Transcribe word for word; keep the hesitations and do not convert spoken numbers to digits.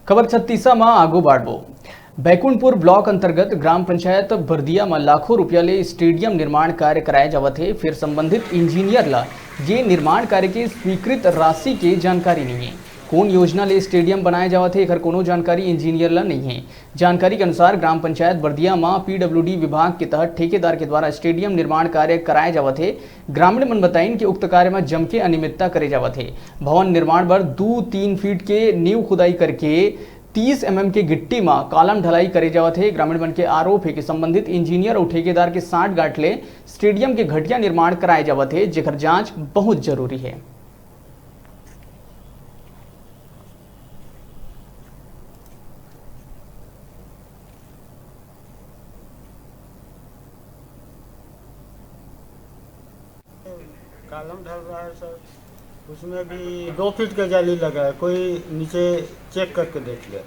खबर छत्तीसा म आगू बाढ़बो। बैकुंठपुर ब्लॉक अंतर्गत ग्राम पंचायत बर्दिया म लाखों रुपया ले स्टेडियम निर्माण कार्य कराए जावत हे, फिर संबंधित इंजीनियर ला ये निर्माण कार्य के स्वीकृत राशि के जानकारी नहीं है। कौन योजना ले स्टेडियम बनाए जावत हे, एकर कोनो जानकारी इंजीनियर ला नहीं है। जानकारी के अनुसार, ग्राम पंचायत बर्दिया म पीडब्ल्यूडी विभाग के तहत ठेकेदार के द्वारा स्टेडियम निर्माण कार्य कराए जावत हे। ग्रामीण मन बताइन कि उक्त कार्य म जमके अनियमितता करे जावत हे। भवन निर्माण बर दू तीन फीट के नींव खुदाई करके तीस एमएम के गिट्टी म कॉलम ढलाई करे जावत हे। ग्रामीण मन के आरोप हे कि संबंधित इंजीनियर अउ ठेकेदार के सांठगांठ ले स्टेडियम के घटिया निर्माण कराए जावत हे, जेकर जांच बहुत जरूरी हे। कॉलम ढल रहा है सर, उसमें भी दो फीट का जाली लगा है, कोई नीचे चेक करके देख ले।